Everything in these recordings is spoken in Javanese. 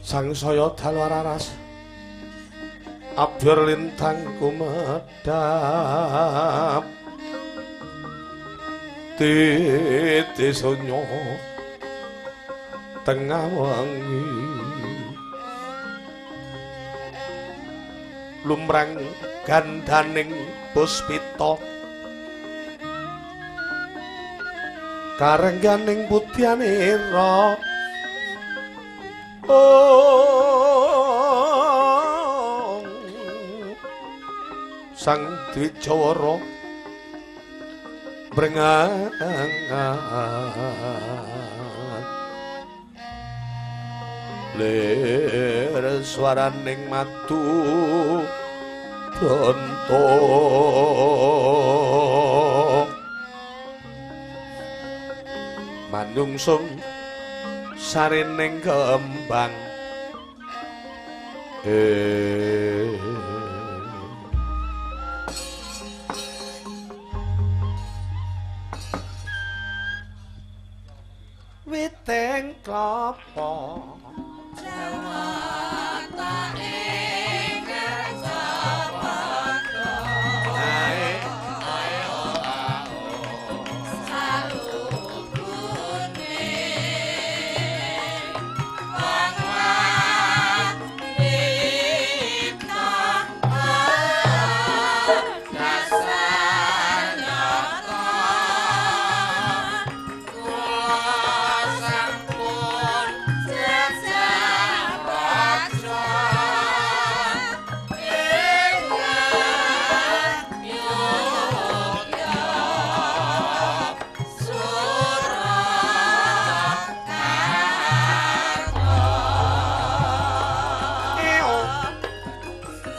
Sangsaya dalu raras abyor lintang kumedhap titi sunyo tengah wengi lumrang gandaning puspita karengganing putyanira. Oh, Sang Dwijawara brengat lir swaraning madu bronto manungsung sarining kembang. Witeng klapa jawata ing kercapada salugune wong wanita dasar nyata kula sampun jejak raja ing Yogya Surakarta.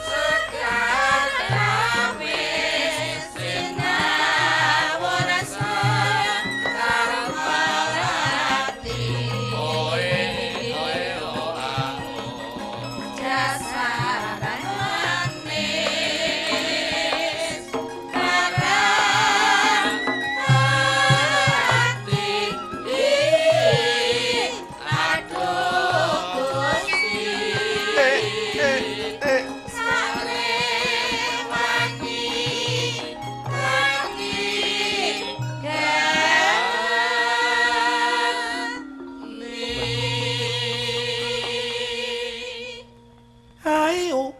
Sekar kawis sinawur sekar melati jasaran manis karang hati. Aduh Gusti, sarewangi wangi gani. Ayo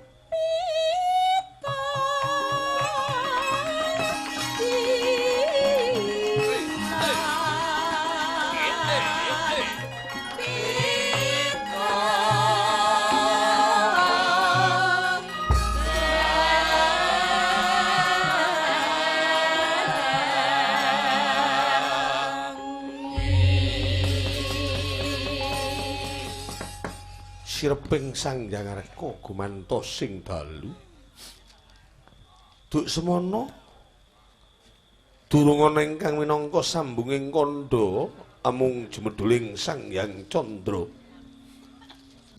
sireping Sang Hyang Arka gumantos sing dalu. Duk semono durung ana ingkang minangka sambunging kandha amung jumedhuling Sang Hyang Candra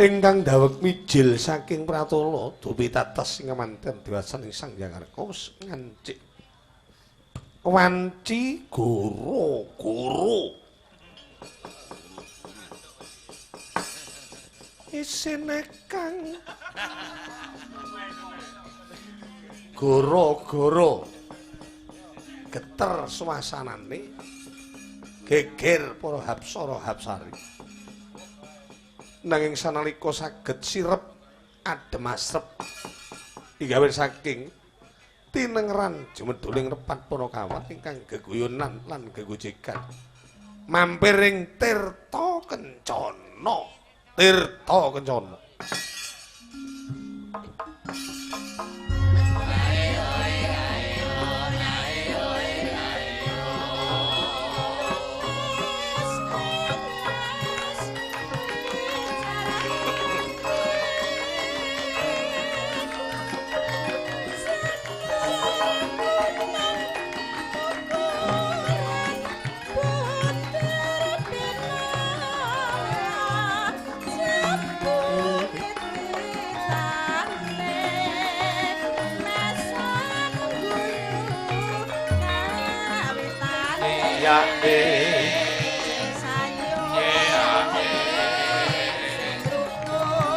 ingkang daweg mijil saking pratala dupi tatas ing kamanten diwasaning Sang Hyang Arka wis ngancik wanci goro-goro isine kang goro-goro geter suasanane geger para hapsara hapsari nanging sanalika saged sirep adem asrep igawe saking tinengeran jumedhuling repat para kawat ingkang geguyonan lan gegojegan mampir ing Tirta Kencana. Tirta Kencana. Ya Sing sayo, sing rukun.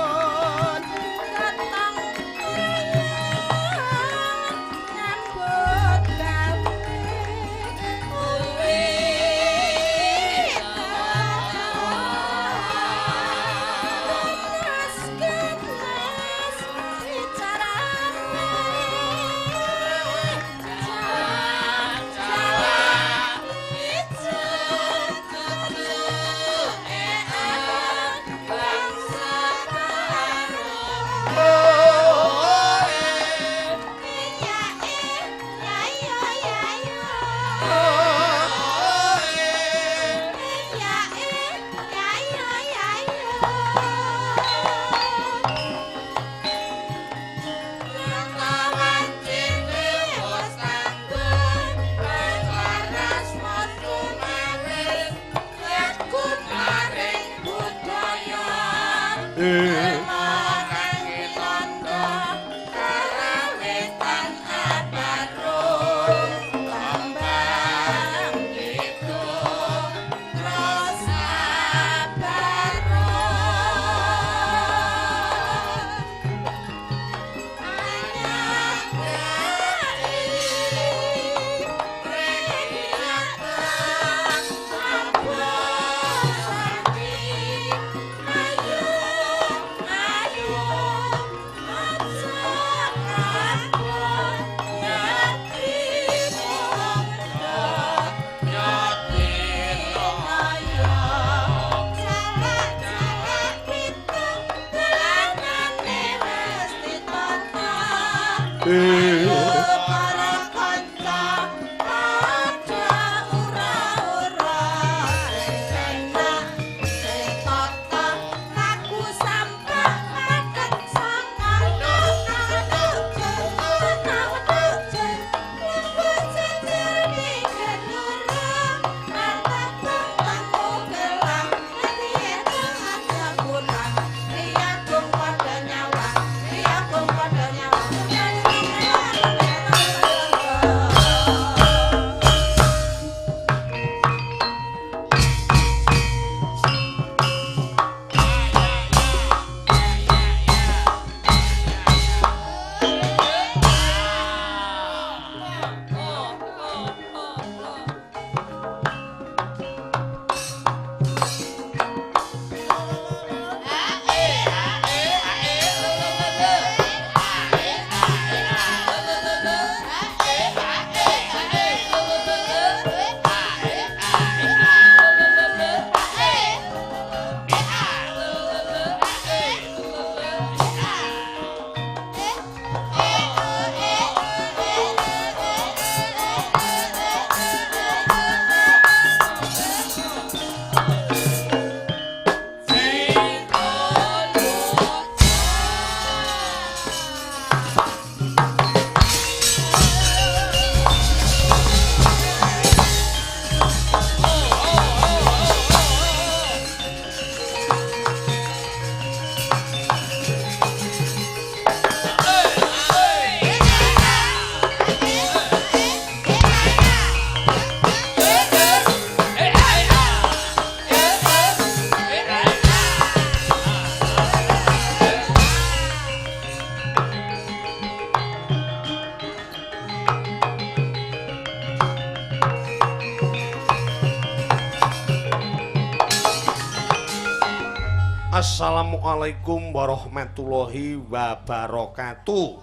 Assalamualaikum warahmatullahi wabarakatuh.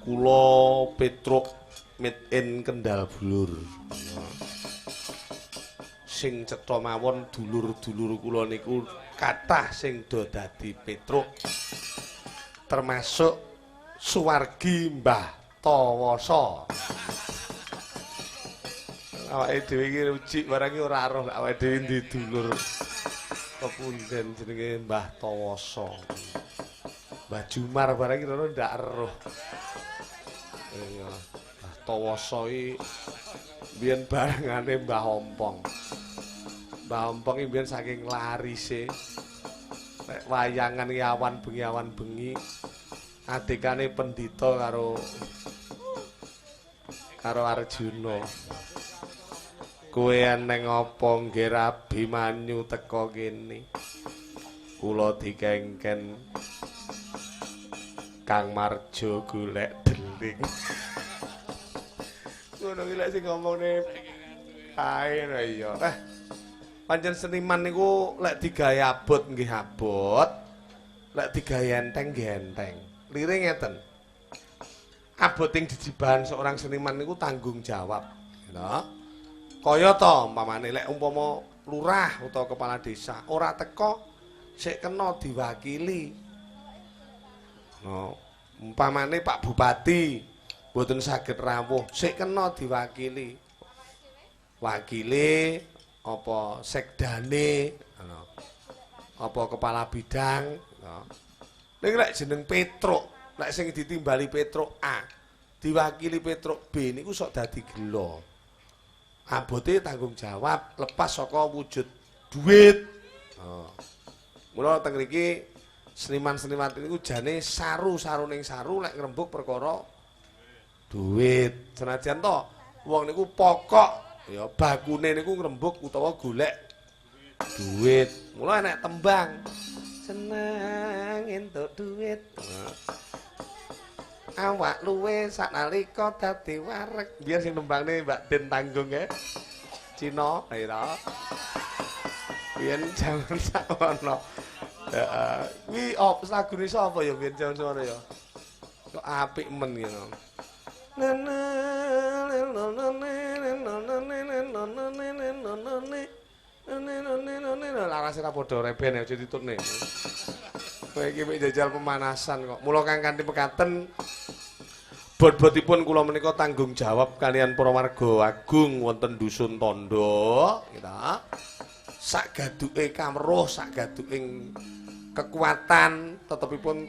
Kula Petruk made in Kendal Bulur. Sing cetha mawon dulur-dulur kula niku kathah sing do dadi Petruk. Termasuk suwargi Mbah Tawasa. Awake dhewe iki rucik barang iki ora roh lek awake dhewe ndi dulur kepunden jenenge Mbah Tawasa. Mbah Jumar barang iki ora ndak roh. Iya, Mbah Tawasa iki biyen barengane Mbah Ompong. Mbah Ompong iki biyen saking larise lek wayangan iki awan bengi adekane pendhita karo Arjuna. Kowe eneng apa nggih Abimanyu teka kene? Kula dikengken Kang Marjo golek deling. Ngono ki lek sing ngomongne kae lho iya. Pancen seniman niku lek digawe abot nggih abot, lek digawe enteng nggih enteng. Lire ngeten. Aboting dijibahan seorang seniman niku tanggung jawab, gitu. Kaya to umpamane lek umpama lurah utawa kepala desa ora teka sik kena diwakili. No, umpamane Pak Bupati mboten saged rawuh sik kena diwakili. Wakile apa sekdane, no. Apa kepala bidang, no. Ning lek jeneng Petruk, lek sing ditimbali Petruk A, diwakili Petruk B niku sok dadi gelo. Abote tanggung jawab lepas saka wujud duit. Oh. Mula teng mriki seniman-seniman niku jane saru-saru ning saru lek ngrembug perkara duit. Senajan to wong niku pokok ya bakune niku ngrembug utawa golek duit. Mula enek tembang seneng entuk duit. Awak luwe saknalika dadi wareg. Biar sing nembangne Mbak Den Tanggung ya. Cina, ayo ta. Biyen jaman sakmono. Heeh. Kuwi op lagune sapa ya biyen jaman sakmono ya. Kok apik men ngono. Larase ra padha reben aja ditutne. Kowe iki mek jajal pemanasan kok. Mula kang kanthi pekaten bot-botipun kula menika tanggung jawab kalian para warga agung wonten dusun Tondo, kita. Sak gaduke kamruh, sak gaduking kekuatan tetepipun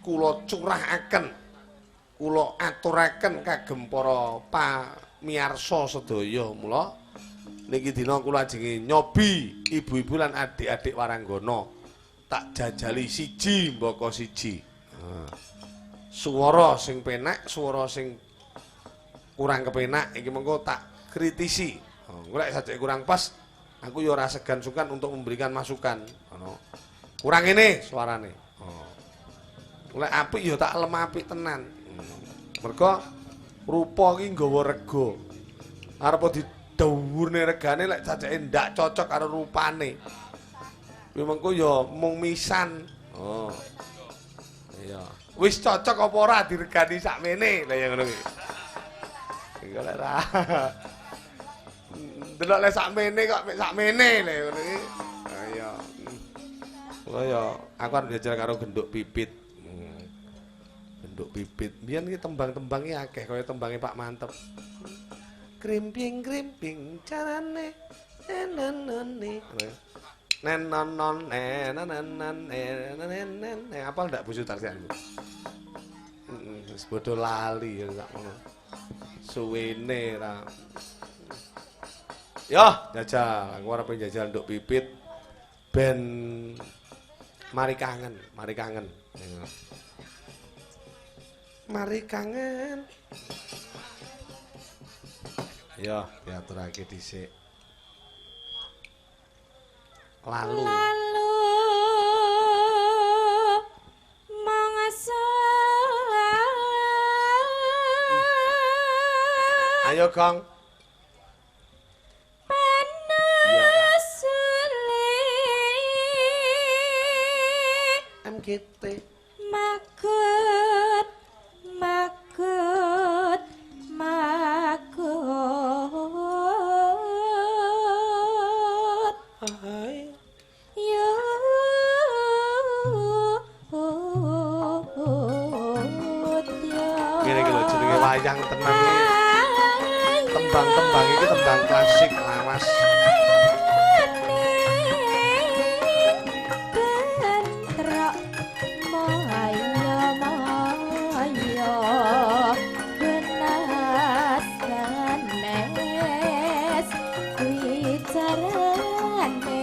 kula curahaken, kula aturaken kagem para pamiyarsa sedaya. Mula niki dina kula ajenge nyobi ibu-ibu lan adik-adik waranggana. Tak jajali siji mbaka siji. Suara sing penak, suara sing kurang kepenak iki mengko tak kritisi. Engko lek sajake kurang pas, aku ya ora segan-segan untuk memberikan masukan. Ngono. Kurang ngene suarane. Oh. Lek apik ya tak lem apik tenan. Mergo rupa iki nggawa rega. Arep didhuwurne regane lek sajake ndak cocok karo rupane. Kuwi mengko ya mung misan. Oh. Iya. Wis cocok apa ora diregani sakmene. Lah ya ngono kuwi. Iku lek ra. Delok lek sakmene kok mek sakmene lha ngono iki. Ha iya. Kula ya aku arep jajal karo genduk pipit. Genduk pipit. Biyen iki tembang-tembang iki akeh kaya tembange Pak Mantep. Krimping-krimping carane nenenene. Nen non non nen nen nen nen nen nen apal ndak Bu Sutarsian? Wis bodho lali ya sak ngono. Suwene ra. Yo, jajal, aku arep jajal nduk pipit ben mari kangen, mari kangen. Mari kangen. Yo, diaturake dhisik. Lalu lalu mangsa. Ayo Gong. Panas MGT magut magut magut. Hai. Yo ngene iki lho jenenge wayang tenan iki. Tembang-tembang iki tembang klasik lawas. Bentrok maya maya genas ganes kuwi carane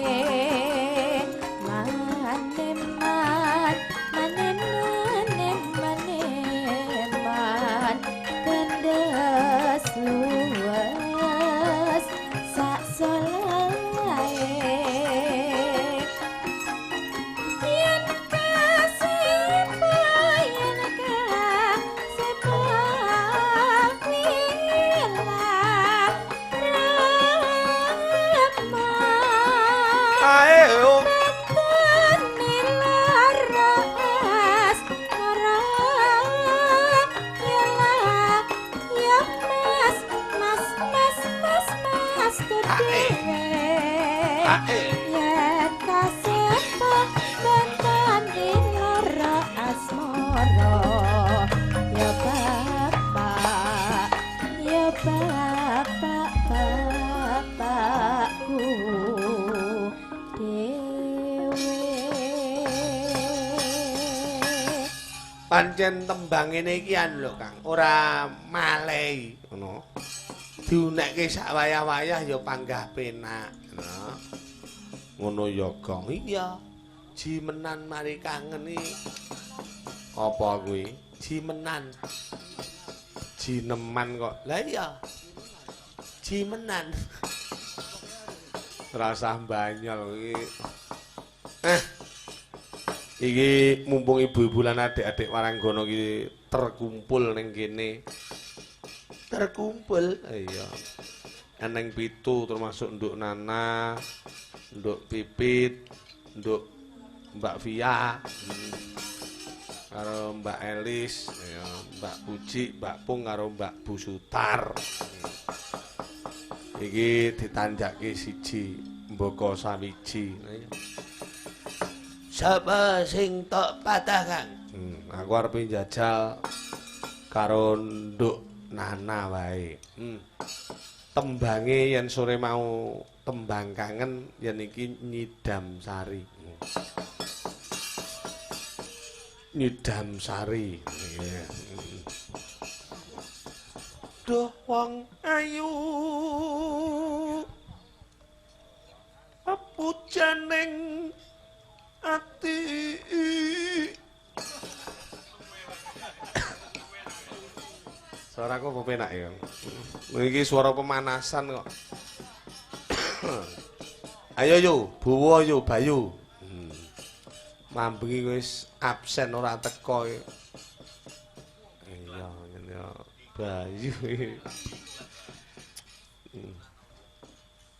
maneman maneman maneman kendes luwes sak solahe yen kasepa yen kasepa wilah rahma Ae oh. Ae. Yen kasepa bentane lara asmara ya bapak ya bapak bapakku dhewe. Pancen tembang ngene iki anu lho Kang, ora malei ngono. Diunekke sak wayah-wayah ya panggah penak ngono. Ngono ya, Gong. Iya. Jimenan mari kangen iki. Apa kuwi? Jimenan. Jineman kok. Lah iya. Jimenan. Rasah banyol iki. Iki mumpung ibu-ibu lan adik-adik waranggana iki terkumpul ning kene. Terkumpul. Iya. Eneng 7 termasuk Nduk Nana, Nduk Pipit, Nduk Mbak Via, karo Mbak Elis, ya, Mbak Puji, Mbak Pung karo Mbak Bu Sutar. Iki ditanjake siji mbaka sawiji. Sapa sing tok patah, Kang? Aku arep njajal karo Nduk Nana wae. Tembange yen sore mau tembang kangen yen iki nyidam sari. Nyidam sari. Iya. Duh wong ayu pujaning ati. Suaraku apa penak ya? Iki suara pemanasan kok. Ayo yo, buwa yo Bayu. Mambengi wis absen ora teko. Iya, ngene Bayu.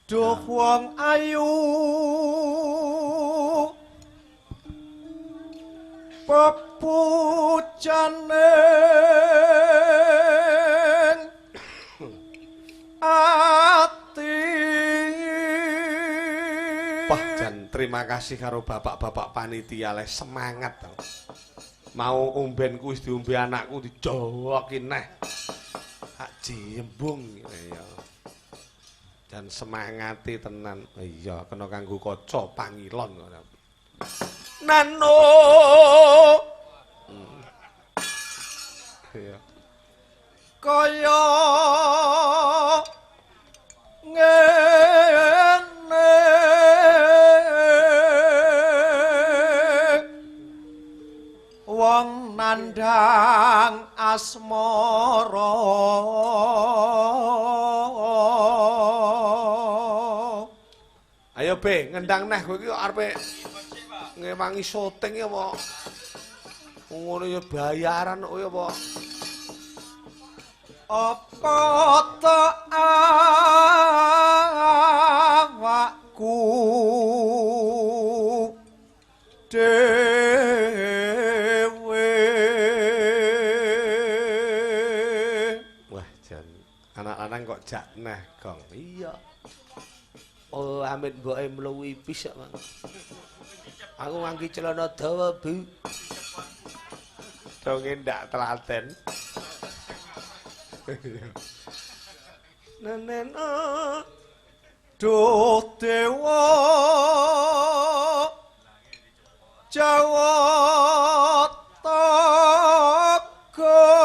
Duh wong ayu pepujaning ati. Wah, jan terima kasih karo bapak-bapak panitia le semangat to. Mau ombenku wis diombe anakku dijowoki neh. Tak jembung iya. Jan semangate tenan. Iya, kena kanggo kaca pangilon ngono. Nano. Iya. Kaya ngene wong nandhang asmara. Ayo be, ngendang neh kowe iki arepe ngewangi syuting ya apa? Ngono ya bayaran kok ya apa? Apa tak awakku dhewe. Wah, jan anak lanang kok jak neh, Gong. Iya. Oh, amit mboke mluwi pis kok, Mang. Aku nganggo celana dawa, Bu. Donge ndak telaten. Neneno duh dewa Jawata Gong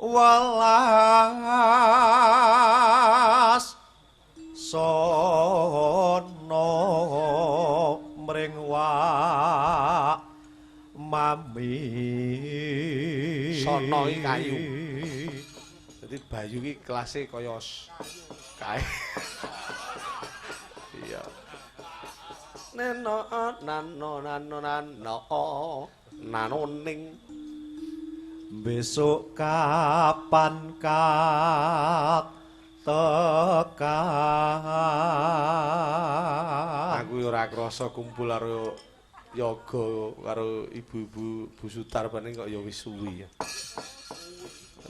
welas sono mring wak mami. Sono iki kayu. Dadi Bayu iki kelase kaya kae. Iya. Neno nano nano nano nano ning. Besok kapan kat tekan. Aku ora krasa kumpul karo yoga karo ibu-ibu Bu Sutar paning kok ya wis suwi ya.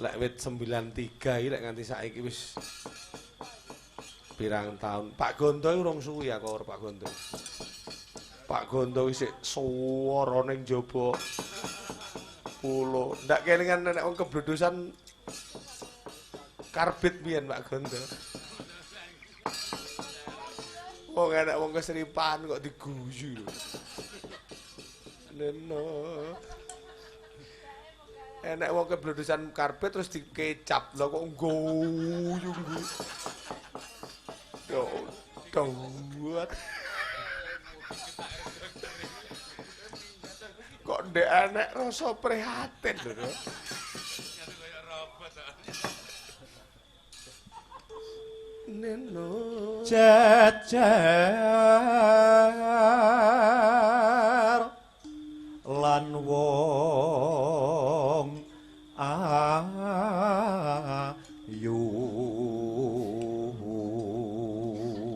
Lek wit 93 iki lek nganti saiki wis pirang tahun. Pak Gondo iki urung suwi aku karo Pak Gondo. Pak Gondo iki sik swara ning jaba pulo. Ndak kelingan nek wong keblodosan karbit biyen Pak Gondo. Wong enek wong keseripan kok diguyu lho. Neno. Enek wong keblodosan karpet terus dikecap. Lah kok ngguyu. Yo, dawat. Kok ndek enek rasa prihatin lho. Neno jejer lan wong ayu.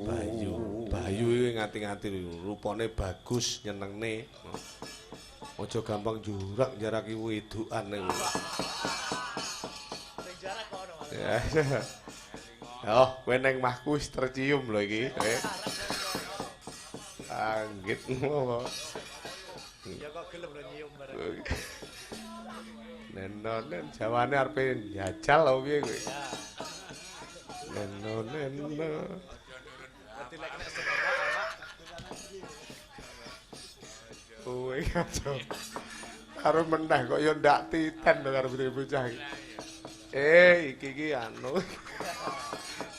Bayu, Bayu iki ngati-ngati rupane bagus nyenengne. Aja gampang jurak jaraki wedokan niku. Sing jarak kok ono. Oh, kowe nang omahku wis tercium lho iki. Anggit ngopo. Ya kok gelem lho nyium bareng. Neno nen jawane arepe njajal lho piye kowe. Neno neno. Kowe aja. Karo meneh kok ya ndak titen lho karo bocah iki. Iki iki anu.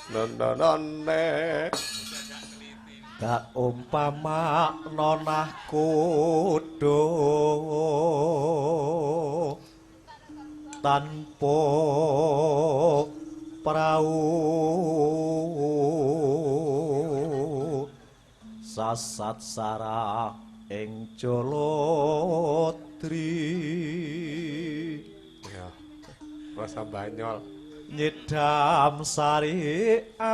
Nono none. Tak umpama nonah kudo tanpa prau sasat sarah ing Jolodri. Ya, rasa banyol nyidam sari as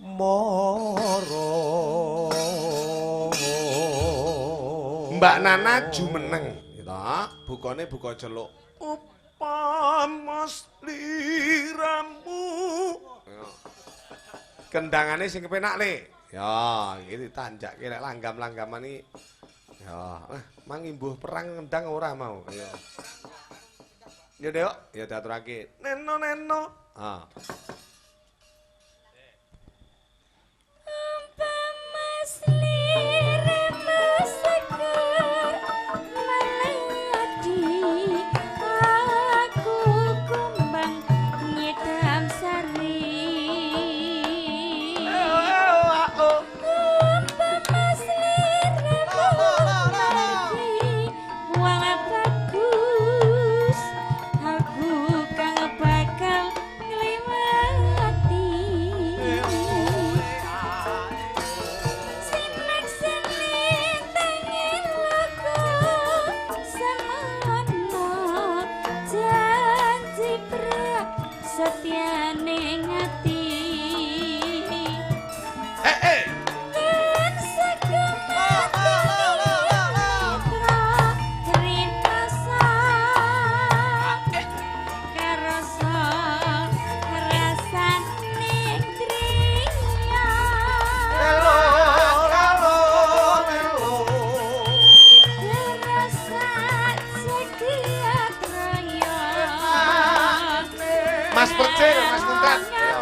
moro. Mbak Nana jumeneng gitu. Bukane buka celuk upama sliramu. Kendangane sing kepenak le. Ya, iki ditanjake lek langgam-langgaman iki. Ya, mang imbuh perang kendang ora mau. Ya. Ya, Dek, ya diaturake. Neno neno. Ah. Umpama sliramu seger melati, aku kumbang nyidam sari. Umpama sliramu margi wong bagus, aku kang bakal ngliwati. Sinak-sinik tangin laku semono janji prasetyane ngati. Yen sekemat mitra rinasa karasa rasane driya. Terasa sekiat raya. Mas Percil, Mas Kuntat. Ya.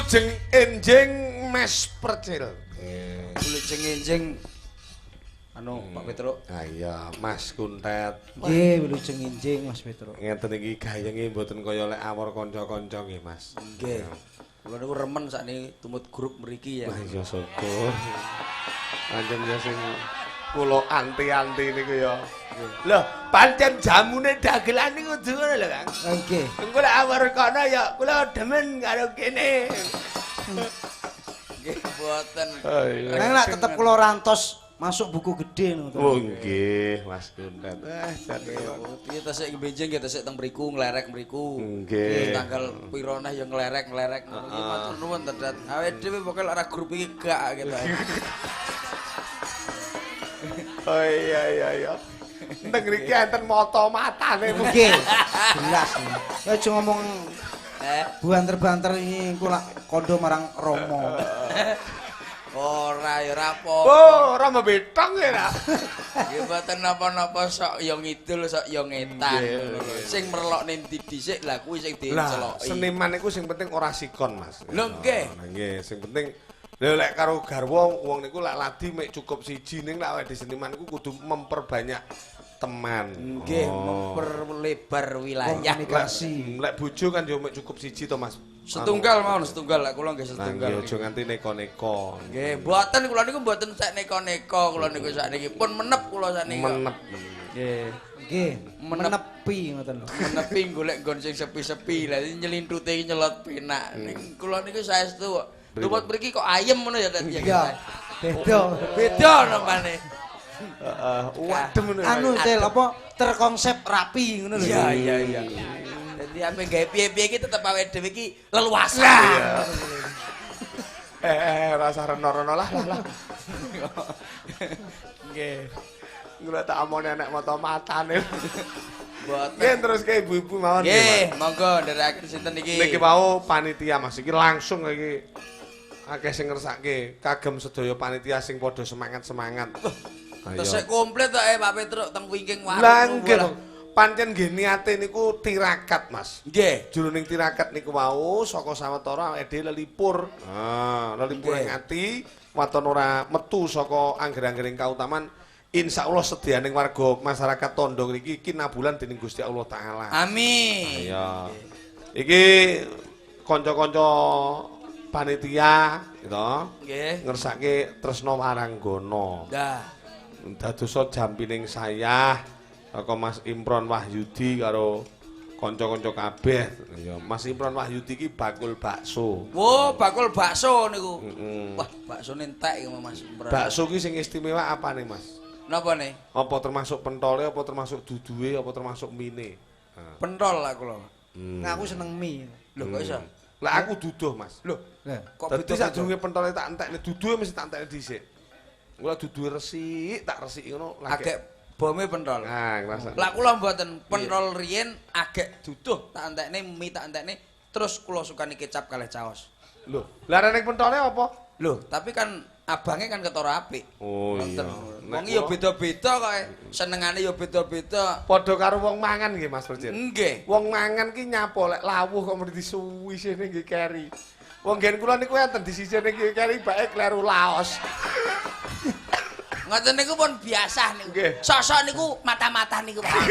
Wilujeng enjing Mas Percil. Wilujeng enjing anu Pak Petruk. Ah iya, Mas Kuntet. Nggih, wilujeng enjing Mas Petruk. Ngeten iki gayenge mboten kaya lek awor kanca-kanca nggih, Mas. Nggih. Kula niku remen sakniki tumut grup mriki ya. Wah iya syukur. Pancen ya sing kula anti-anti niku ya. Lho, pancen jamune dagelan niku kudu ngono lho, Kang. Nggih. Engko lek awor kono ya kula demen karo kene. Nggih, mboten. Oh iya. Nang lak tetep kula rantos masuk buku gede ngono. Oh nggih, Mas Kuntet. Jane Piye tesik benjing nggih tesik teng mriku nglerek mriku. Nggih. Tanggal pira neh ya nglerek-nglerek ngono iki matur nuwun tenan. Awake dhewe pokoke lek ora grup iki gak gitu. Oh iya iya iya. Teng mriki enten mata-matane. Nggih. Jelas. Ya aja ngomong banter-banter iki engko lak kondo marang Rama. Ora ya ora apa-apa. Oh, Rama betong ya ra. Nggih mboten napa-napa sok ya ngidul sok ya ngetan. Sing merlokne ndi dhisik lah kuwi sing diceloki. Seniman iku sing penting ora sikon, Mas. Lho nggih. Nggih, sing penting lha lek karo garwa wong niku lak ladi mek cukup siji ning lek awake seniman iku kudu memperbanyak teman. Nggih, memperlebar wilayah. Komunikasi. Lek bojo kan yo mek cukup siji to, Mas. Setunggal mawon, setunggal lek kula nggih setunggal. Nggih, aja nganti neko-neko. Nggih, mboten kula niku mboten sak neko-neko kula niku sakniki pun menep kula sakniki. Menep. Nggih. Nggih, menepi ngoten lho. Menepi golek nggon sing sepi-sepi. Lah nyelintute iki nyelot penak. Ning kula niku saestu kok. Tumut mriki kok ayem ngono ya Tet. Iya. Beda. Beda namane. Heeh, wadem ngono. Anu Cil, apa terkonsep rapi ngono lho. Iya, iya, iya. Dadi ape gawe piye-piye iki tetep awake dhewe iki leluasa. Rasa reno-reno lah lah. Nggih. Kula tak omone nek mata-matane. Mboten. Nggih terus ke ibu-ibu mawon. Nggih, monggo nderekaken sinten iki. Niki mau panitia Mas iki langsung iki akeh sing ngersake kagem sedaya panitia sing padha semangat-semangat. Tesik komplit to Pak Petruk teng wingking warung. Lah nggih. Pancen nggih niate niku tirakat Mas. Nggih. Jroning tirakat niku wau saka sawetara awake dhewe lelipur. Ah, lelipur ing ati waton ora metu saka angger-anggering kautaman. Insyaallah sedianing warga masyarakat Tondo ngriki kinabulan dening Gusti Allah Taala. Amin. Iya. Iki kanca-kanca panitia gitu. Nggih. Ngersake Tresna Waranggana. Dah. Dadosa jampining sayah saka Mas Imron Wahyudi karo kanca-kanca kabeh. Ya, Mas Imron Wahyudi iki bakul bakso. Wo, bakul bakso niku. Wah, baksone entek iki Mas Imron. Bakso ki sing istimewa apane, Mas? Napa nih? Apa termasuk pentole, apa termasuk duduhe, apa termasuk mine? Pentol lah kula. Nah, aku seneng mie. Lho kok iso? Lah aku duduh, Mas. Lho, kok dadi sadurunge pentole tak entekne duduhe mesti tak entekne dhisik. Kula duduhe resik, tak resiki ngono agek bome pentol. Nah, ngrasa. Lah kula mboten pentol riyen agek duduh tak entekne mie tak entekne terus kula sukani kecap kalih caos. Lho, lah rene pentole apa? Lho, tapi kan abangnya kan ketara apik. Oh iya. Wong ya beda-beda kok. Senengane ya beda-beda. Padha karo wong mangan nggih Mas Percil. Nggih. Wong mangan ki nyapa lek lawuh kok mesti disuwisine nggih keri. Wong nggen kula niku enten disisine nggih keri bae kleru laos. Ngoten niku pun biasa niku. Sosok niku mata-mata niku Pak.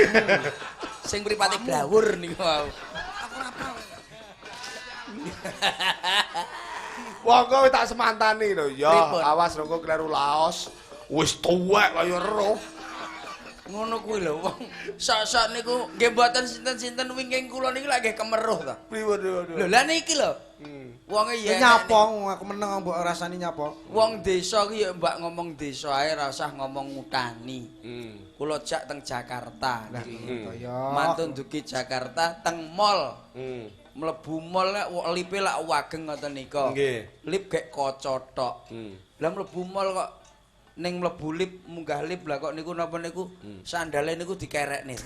Sing mripate blawur niku wau. Aku ora paham. Wong kowe tak semantani lho. Ya, awas rengko kleru laos. Wis tuwek kaya roh. Ngono kuwi lho wong. Sok-sok niku nggih mboten sinten-sinten wingking kula niki lak nggih kemeruh to. Pripun lho lha niki lho. Wonge ya nyapa aku meneng mbok rasani nyapa. Wong desa ki ya mbak ngomong desa ae ora usah ngomong ngutani. Kula jak teng Jakarta niki. Mantun dugi Jakarta teng mall. Mlebu mall lek lipe lak wageng ngoten nika. Lip gek kaca tok. Lah mlebu mall kok ning mlebu lip munggah lip lah kok niku napa niku sandale niku dikerekne.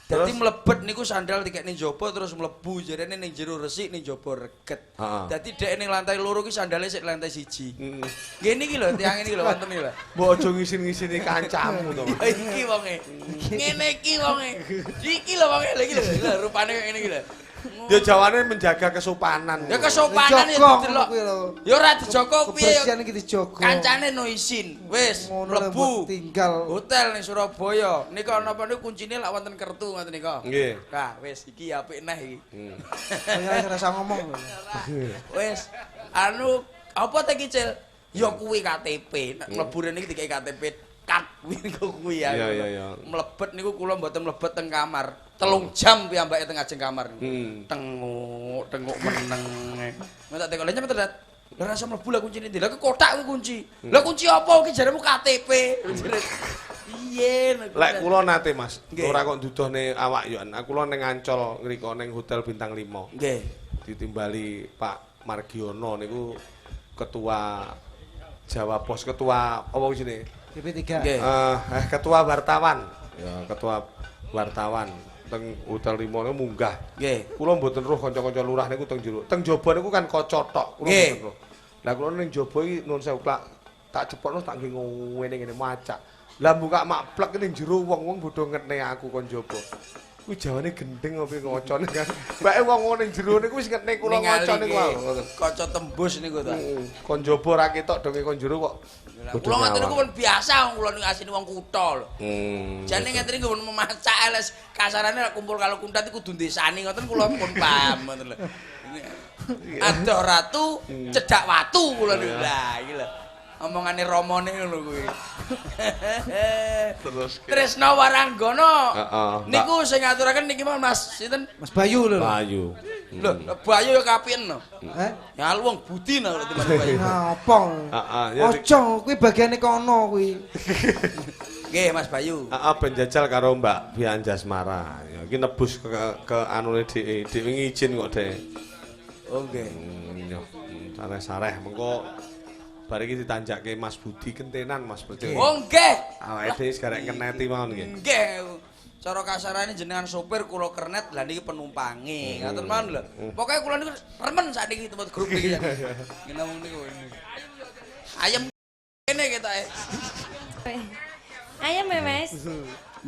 Dadi mlebet niku sandal dikekne njaba terus mlebu jarene ning jero resik ning njaba reget. Dadi dhek ning lantai loro ki sandale sik lantai siji. Ngene iki lho tiyang iki lho wonten iki lho. Mbok aja ngisin-ngisini kancamu to. Ya iki wonge. Ngene iki wonge. Iki lho wonge lho iki lho rupane kaya ngene iki lho. Ya jawane menjaga kesopanan. Ya kesopanan ya didelok. Ya ora dijogo piye. Kebersihan iki dijogo. Kancane no isin. Wis mlebu tinggal hotel ning Surabaya. Nika napa niku kuncine lak wonten kertu ngoten nika. Nggih. Nah, wis iki apik neh iki. Kaya ora usah ngomong. Wis anu apa te iki, Cil? Ya kuwi KTP. Nek mlebu rene iki dikeki KTP kat kuwi niku kuwi ya. Iya iya iya. Mlebet niku kula mboten mlebet teng kamar. 3 jam piyambake teng ajeng kamar niku. Tenguk, tenguk meneng. Nek tak tekok lha nyapa to, Dat? Lah rasa mlebu lah kuncine ndi? Lah ke kotak kuwi kunci. Lah kunci apa iki jaremu KTP. Piye Lek kula nate Mas, ora kok nduduhne awak yo. Aku kula ning Ancol ngriko ning Hotel Bintang 5. Nggih. Ditimbali Pak Margiono niku ketua Jawa Pos, ketua apa jenenge? BP3. Nggih. Ketua wartawan. Ya, ketua wartawan teng Hotel 5 niku munggah. Nggih. Kula mboten roh kanca-kanca lurah niku teng jero. Teng jaba niku kan kaca tok, kula mboten roh. Lah kula ning jaba iki nuwun sewu plak tak cepokno tak nggih ngene ngene macak. Lah buka mak plek ning jero wong-wong bodho ngetne aku kon jaba. Kuwi jawane gendeng apa ngocone kan. Mbake wong ning jero niku wis ngetne kula ngaca niku wae. Kaca tembus niku ta. Kon jaba ora ketok donge kon jero kok. Kula ngoten niku pun biasa wong kula niku asline wong kutha lho. Jane ngeten niku pun memacak les kasarane lek kumpul karo kuntat iku kudu ndesani ngoten kula pun paham ngoten lho. Adoh ratu cedhak watu kula niku. Lah iki lho. Omongane romone ngono kuwi. Terus Tresna Waranggana. Heeh. Niku sing ngaturaken niki Mas sinten? Mas Bayu lho. Bayu. Lho, Bayu ya kapian no. Heh? Ya lu wong budi no lho timbang Bayu. Ngapa? Heeh, Ojo kuwi bagiane kono kuwi. Nggih Mas Bayu. Heeh, ben jajal karo Mbak Fian Jasmara. Ya iki nebus ke anune dhek, dhek wingi izin kok dhek. Oh nggih. Yo, sareh-sareh mengko bar iki ditanjake Mas Budi kentenan Mas Percil. Oh nggih. Awake dhewe sekarek keneti mawon nggih. Nggih. Cara kasarane jenengan sopir kula kernet lah niki penumpange. Ngoten mawon lho. Pokoke kula niku remen sakniki tempat grup iki. Ngene wong niku. Ayem kene ketoke. Ayem ya, Mas.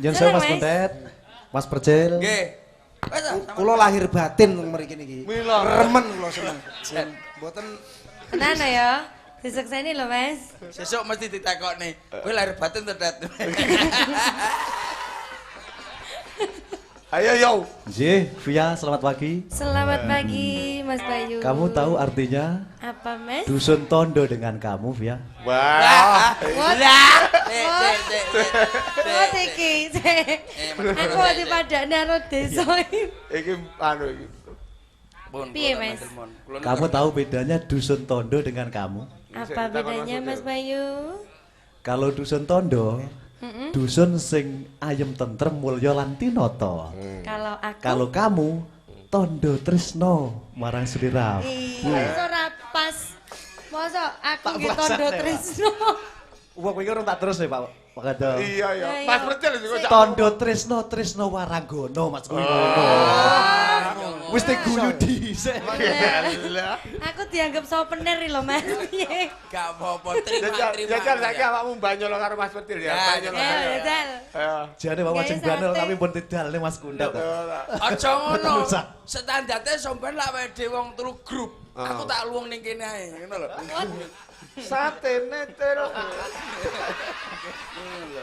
Yen sewu Mas Kuntet, Mas Percil. Nggih. Kula lahir batin teng mriki niki. Remen kula seneng. Mboten tenan ya. Disekseni lho, Mas. Sesuk mesti ditakokne. Kowe lahir batin to, Det? Ayo yo. Nggih, Via, selamat pagi. Selamat pagi, Mas Bayu. Kamu tahu artinya? Apa, Mas? Dusun tondo dengan kamu, Via. Wah. Lah. What iki? Aku dipadakne karo desa iki. Iki anu iki. Piye, Mas? Kamu tahu bedanya dusun tondo dengan kamu? Apa bedanya, Mas Bayu? Kalau dusun tondo, dusun sing ayem tentrem mulya lan tinata. Kalau aku, kalau kamu tondo tresno marang sliramu. Iya, ora pas. Mosok aku nggih tondo tresno. Wong kowe ora tak terus ya, Pak. Pak Gandol. Iya, iya. Mas Percil sing kok tondo tresno tresno waranggono Mas kuwi ngono. Wis diguyu dhisik. Aku dianggap sopener lho, Mas. Piye? Gak apa-apa, terima-terima. Jajal saiki awakmu banyol karo Mas Percil ya. Banyol. Jajal. Jane Pak Wajeng Banel tapi pun didalne Mas Kuntet. Aja ngono. Standarte sampean lak awake dhewe wong telu grup. Aku tak luwung ning kene ae, ngono lho. Satene cil.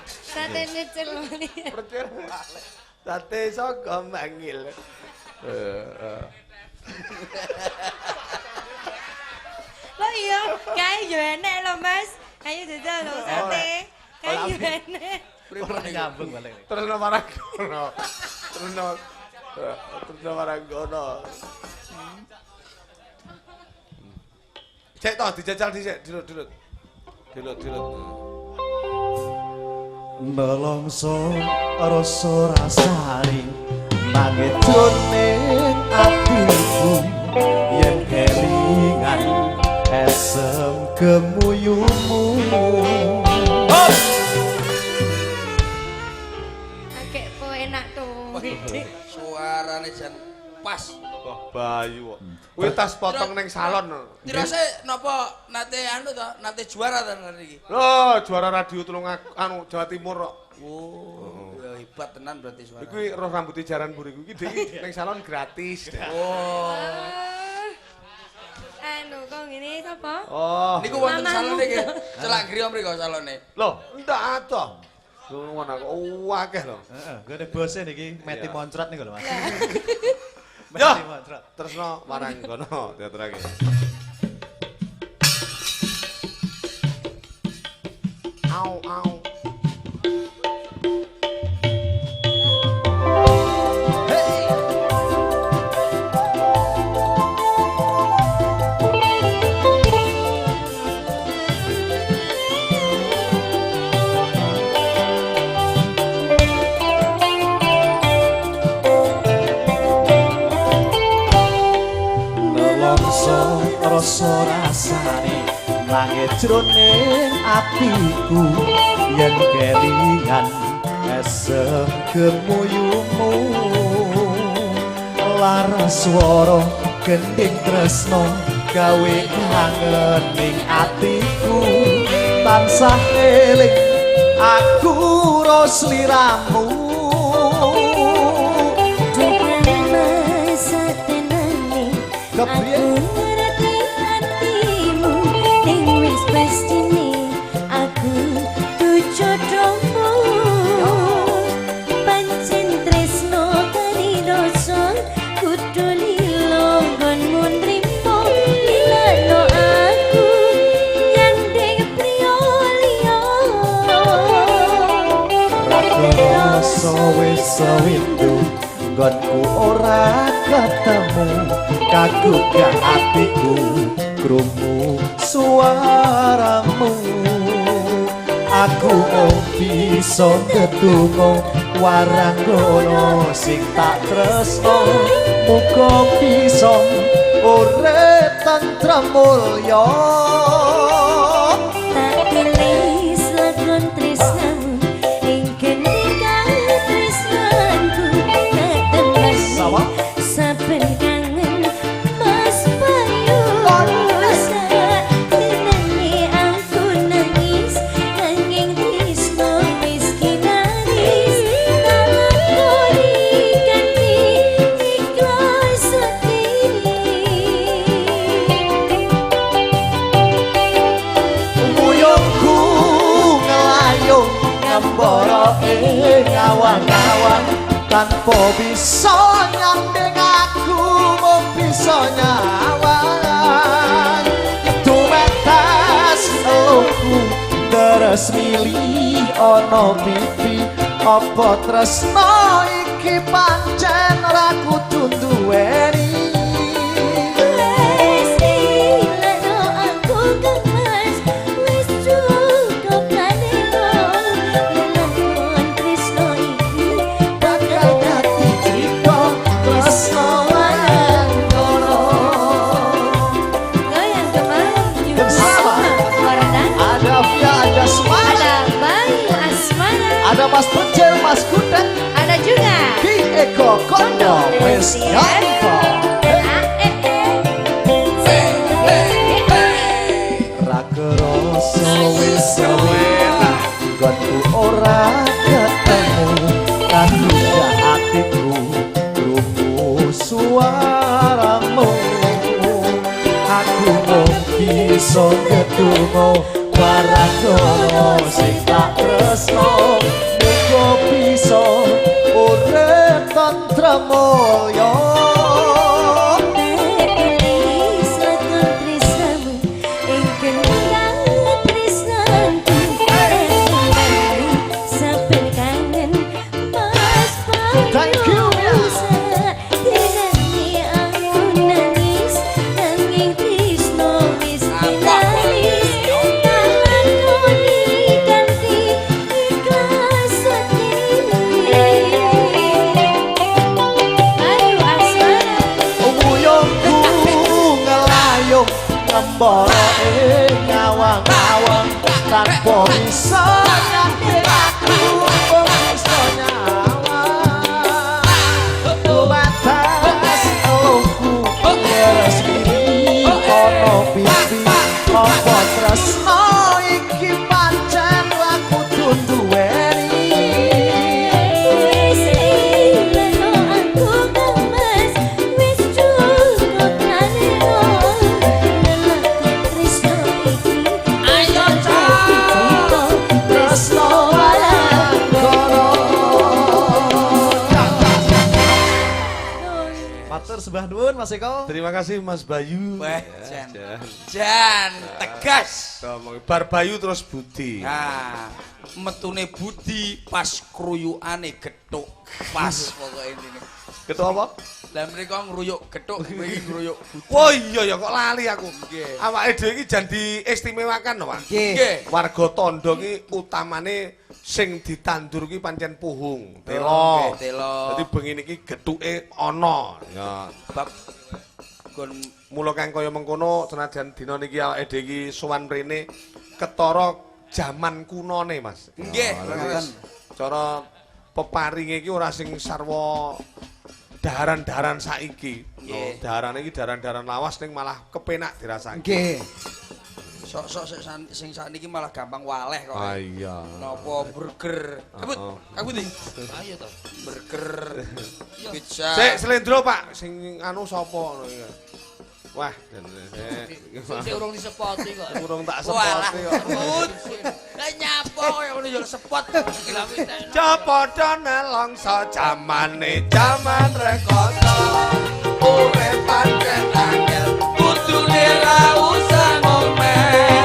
Satene cil. Percil. Sate saka mangil. Lho iya, kae yo enek lho, Mas. Ayo jajal lho sate. Kae yo enek. Ora nyambung balik. Terus Waranggono. Terus Waranggono. Cek toh dijajal dhisik, dilut-dilut. Dilut-dilut. Nelongso rasa rasane nanging jroning atiku yen kelingan esem gemuyumu. Akeh po enak tuh. Suarane jan pas. Wah, Bayu kok. Kuwi tas potong ning salon. Tirose napa nate anu to, nate juara to niki? Lho, juara radio Tulung anu Jawa Timur kok. Oh, hebat tenan berarti suara. Iku roh rambute jaran mburiku iki dhek ning salon gratis. Oh. Anu kok ngene sapa? Oh. Niku wonten salone nggih. Celak griya mriko salone. Loh, ndak atoh. Lho ngono kok akeh lho. Heeh, gone bose niki Meti Moncrot niku lho Mas. Meti Moncrot. Tresno Waranggono diaturake. Au au. Rasa rasane langit jroning atiku yen kelingan esem gemuyumu lara swara gending tresno gawe kangen ning atiku tansah eling aku ro sliramu. Kepriye? Sewindu nggonku ora ketemu kagugah atiku krungu suaramu aku mung bisa ndedonga waranggono sing tak tresno muga bisa urip tentrem mulya. Tak tulis lakon tresnamu ing saben kangen Mas Bayu tenane aku nangis nanging tresno wis kinaris nalakoni kanthi ikhlas ati. Muyungku ngelayung ngembara ing awang-awang tanpa bisa nyanding aku mung bisa nyawang tumetas eluhku deres mili ana pipi apa tresno iki pancen ora kudu duweni. Ada Mas Pencil, Mas Kudet, ada juga Ki Eko Kondo wis nyampa. Ra kerasa wis suwe nggonku ora ketemu kagugah atiku krungu suaramu aku mung bisa ndedonga waranggono sing tak tresno muga bisa urip tentrem mulya. Tulis lakon tresnamu ing kendang tresnanku saben kangen Mas Bayu tenane aku nangis nanging tresno wis kinaris nalakoni kanthi ikhlas ati. Ayu Asmara Wuyungku ngelayung ngembara ing awang-awang tanpa bisa nyanding aku mung bisa nyawang tumetas eluhku deres mili ana pipi apa tresno iki pancen ra kudu duweni. Matur sembah nuwun Mas Eko. Terima kasih Mas Bayu. Wah, jan. Jan tegas. Bar Bayu terus Budi. Nah, metune Budi pas kruyukane gethuk. Pas pokoke intine. Gethuk apa? Lah mriko ngruyuk gethuk, mriki ngruyuk Budi. Oh iya ya kok lali aku. Nggih. Awake dhewe iki jan diistimewakan lho, Pak. Nggih. Warga Tondo ki utamane sing ditandur ki pancen puhung, telo. Nggih, telo. Dadi bengi niki gethuke ana. Ya, Bab gon mula kang kaya mengkono senajan dina niki awake dhewe iki sowan mrene ketara jaman kunone, Mas. Nggih, terus cara peparinge iki ora sing sarwa daharan-daharan saiki. Nggih. Daharane iki daharan-daharan lawas ning malah kepenak dirasake. Nggih. Sok-sok sing sakniki malah gampang waleh kok. Ah iya. Napa burger? Kabut, kabut iki. Ayo to. Burger, pizza. Sik slendro, Pak, sing anu sapa ngono iki. Wah, Sik urung disepoti kok. urung tak Walah, sepoti kok. Bud. Lah nyapa kaya ngono yo sepot. Padha nelongso jamane jaman rekoso. Urip pancen angel, Kudune ra usah ngomel.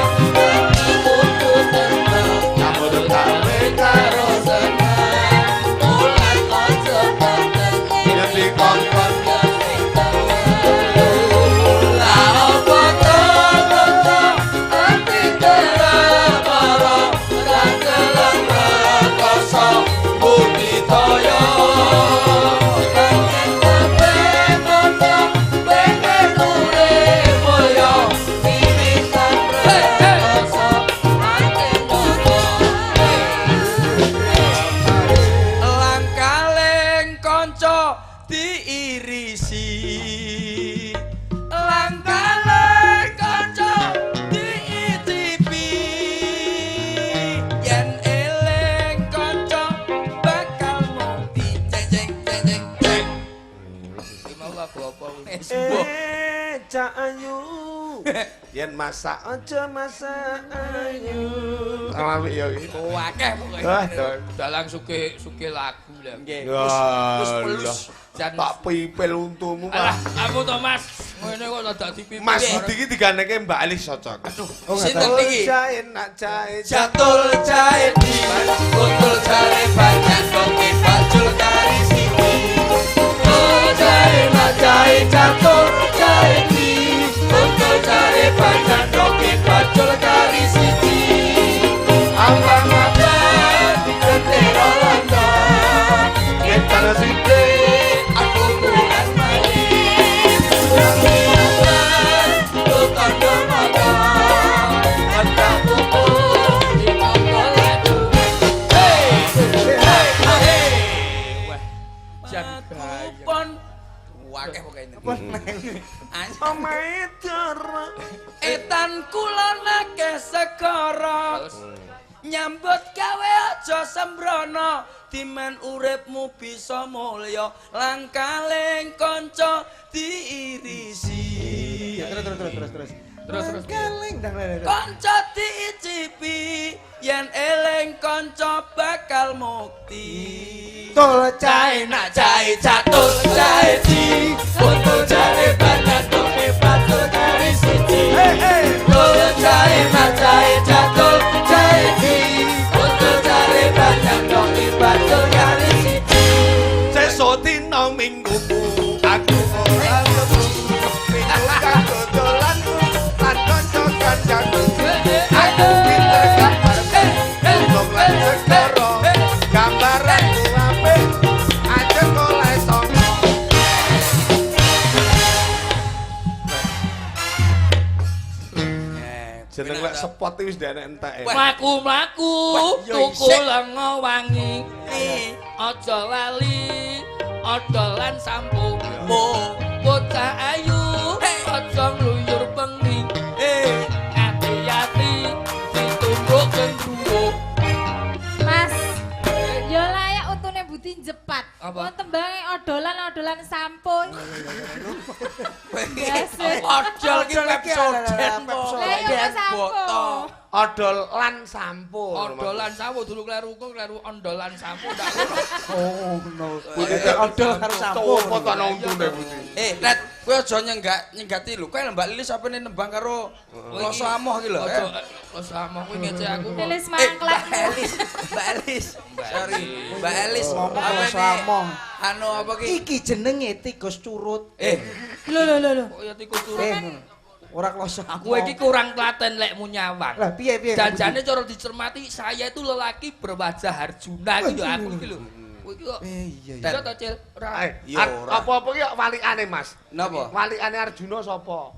Kudu tenang, nyambut gawe karo seneng. Ulat aja peteng, yen dikongkon sing temen. Lah opo to to ati perkara ra gelem rekoso budidaya. Pengen kabeh kanca, pengen urip mulya, wiwitan rekoso ati loro. Langkaleng kanca diirisi. Langkaleng kanca diicipi. Yen eling kanca bakal mati. Ceng ceng ceng ceng ceng. Iki mau lagu apa kuwi? Eh, sembuh. Cak Ayu. Yen masak aja masak ayu. Apik ya iki. Akeh pokoke. Wah, to. Dalang sugih lagu lah. Nggih. Ya, Wis pelus. Jan Tak pipil untumu, Alah, Mas. aku to Mas. Ngene kok dadak dipipil. Mas Budi iki digandengke Mbak Elis cocok. Aduh, Oh, sinten iki? Jae nak jae Jatul jae di botol jare banyak kopi bajul kari siji. Oh jae nak jae jatul jae di botol jare banyak kopi bajul kari siji. Ambang abang diketero londo Kita sithik aku bukan main. Ambang tondo moto ada pupuk Di lagu. Hey, hey, hey. Wah, jan gaya. Kupon wakeh pokoke ini. Omahe dara. Etan kulon akeh segara. Terus Nyambut gawe aja sembrono, dimen uripmu bisa mulya, langkaleng kanca diirisi. Terus terus terus terus. terus terus. Keling dah dah, dah. Kanca diicipi, yen eling kanca bakal mukti. Tul Jae nak jae catul jae di botol jare banyak tope batul kari siji. Tul jae nak jae catul jae di botol jare banyak tope batul kari siji. Sesuk dina mingguku aku ora ketemu. Minggu kang dodolanku lan kanca-kancaku. Aku pinter gambar, untung lan segara. Gambaranku apik, ajeng oleh sanga. Jeneng lek sepot iki wis ndenek enteke. Mlaku-mlaku Wah, yo tuku isik. lenga wangi. Aja lali odolan sampo. Mo Bocah ayu aja ngluyur bengi. eh Ati-ati ditumbuk gendruwo. Mas, yo layak untune Budi jepat. Apa? Wong tembange odolan-odolan sampo. Biasa. Odol ki Odol ki Pepsodent Pepsodent. Lah iya kok sampo. Boto. Odol lan sampo. Odol lan sampo dulu kleru kok kleru ondol lan sampo ndak ngono. Oh ngono. Odol karo sampo. Apa ta nang untune Budi? Tet, kowe aja nyenggati lho. Kowe Mbak Lilis apene nembang karo Kloso Amoh iki lho. Aja Kloso Amoh kuwi ngece aku. Lilis mangklak. Mbak Elis, Mbak Elis. Sorry, Mbak Elis ngomong Kloso Amoh. Anu apa ki? Iki jenenge tikus curut. Lho lho lho. Kok ya tikus curut. Ora kloso. Kowe iki kurang telaten lekmu nyawang. Lah piye piye? Janjane cara dicermati saya itu lelaki berwajah Arjuna iki lho aku iki lho. Kowe iki kok iya iya. Bisa to, Cil? Ora. Apa-apa iki walikane, Mas. Napa? Walikane Arjuna sapa?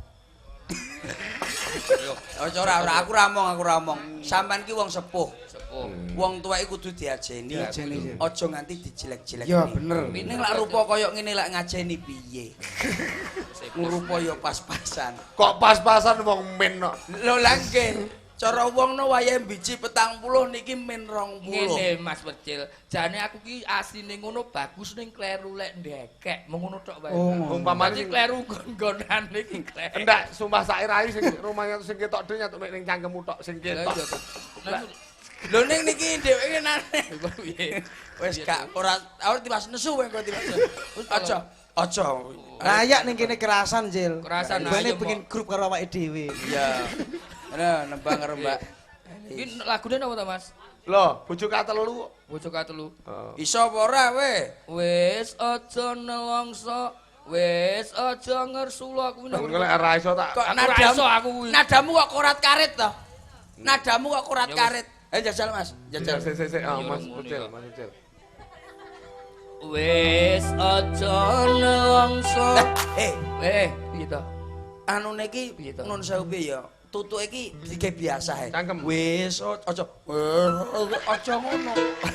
Aja ora ora aku ra omong, aku ra omong. Sampeyan ki wong sepuh. Sepuh. Wong tuwek kudu diajeni. Aja nganti dijelek-jelek. Ya bener. Ning lak rupa kaya ngene lak ngajeni piye? Ngrupa ya pas-pasan. Kok pas-pasan wong men kok. Lho lah nggih. Cara wong no wayahe biji 40 niki men 20. Ngene Mas Percil, jane aku ki asline ngono bagus ning kleru lek ndekek, mung ngono tok wae. Umpamane kleru nggon-nggonane iki kleru. Ndak, sumpah sak rai sing rumahnya sing ketok dhewe nyatuk ning cangkemmu tok sing ketok. Lho ning niki dheweke nane. Piye? Wis gak ora ora tiwas nesu kowe engko tiwas. Aja aja. Layak ning kene kerasan, Jil. Kerasan. Bane pengen grup karo awake dhewe. Iya. Nah, nembang karo Mbak. Iki lagune napa ta, Mas? Lho, bojo katelu. Bojo katelu. Iso apa ora kowe? Wis aja nelongso, wis aja ngersula kuwi. Lek ora iso tak. Kok nadamu aku kuwi. Nadamu kok korat-karit to? Nadamu kok korat-karit. Jajal Mas, jajal. Sik sik sik, Mas Ucil, Mas Ucil. Wis aja nelongso. Piye to? Anune iki nun sewu piye ya? Tutuke iki digawe biasa ae. Wis aja aja ngono.